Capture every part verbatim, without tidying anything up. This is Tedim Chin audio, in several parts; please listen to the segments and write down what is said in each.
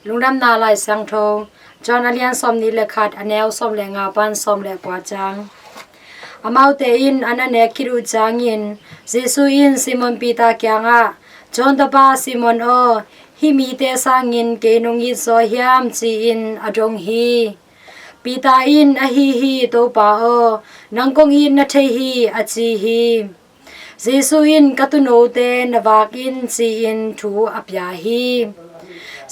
Lungdamna Lai Siangtho, John a lian sawmnih le khat, a neu sawm le nga pan sawm le kua ciang. Amaute in an a nek khit uh ciangin Jesu in Simon Peter kiangah, "John tapa Simon aw, hih mite sangin kei nong it zaw hiam?" ci-in a dong hi. Peter in, "Ahi hi, Topa aw, nang kong it na thei hi," a ci hi. Jesu in, "Ka tuunote na vak in," ci-in thu a pia hi.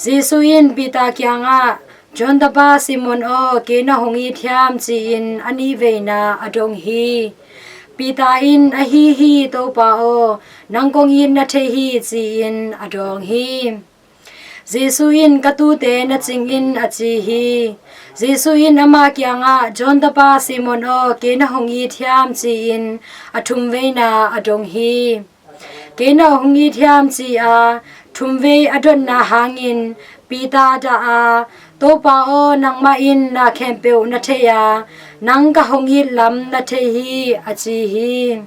Jesu in Peter kiangah, "John tapa Simon aw, kei na hong it hiam?" ci-in a nih veina a dong hi. Peter in, "Ahi hi, Topa aw, nang kong it na thei hi," ci-in a dawng hi. Jesu in, "Ka tuute na cing in," a ci hi. Jesu in ama kiangah, "John tapa Simon aw, kei na hong it hiam?" ci-in a thum veina a dong hi. "Kei na hong it hiam?" ci-a thum vei a dotna hangin Peter dah a, "Topa aw, nangmah in na khempeuh na thei a, nang ka hong it lam na thei hi," a ci hi.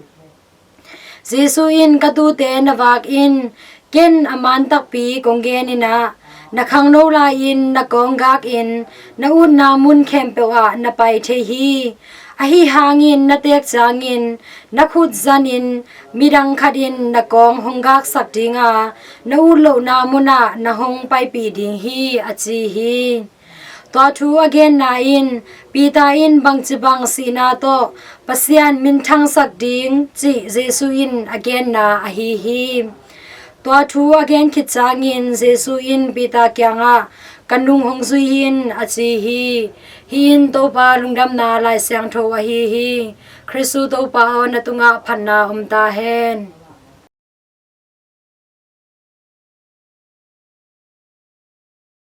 Jesu in, "Ka tuute na vak in. Ken a man takpi kong genin ah, na khangno lai-in na kawng gakin na utna mun khempeuh ah na pai thei hi. Ahi hangin na teek ciangin na khut zanin midang khat in na kawng hong gaksak ding a, na ut lohna munah na hong paipih ding hi," a ci hi. Tua thu a genna in Peter in bangci bang sihna tawh Pasian minthangsak ding cih Jesu in a genna ahi hi. Tua thu a gen khit ciangin Jesu in Peter kiangah, "Ka nung hong zui in," a ci hi. Hih in Topa Lungdamna Lai Siangtho ahi hi. Khristu Topa aw, na tungah phatna om ta hen.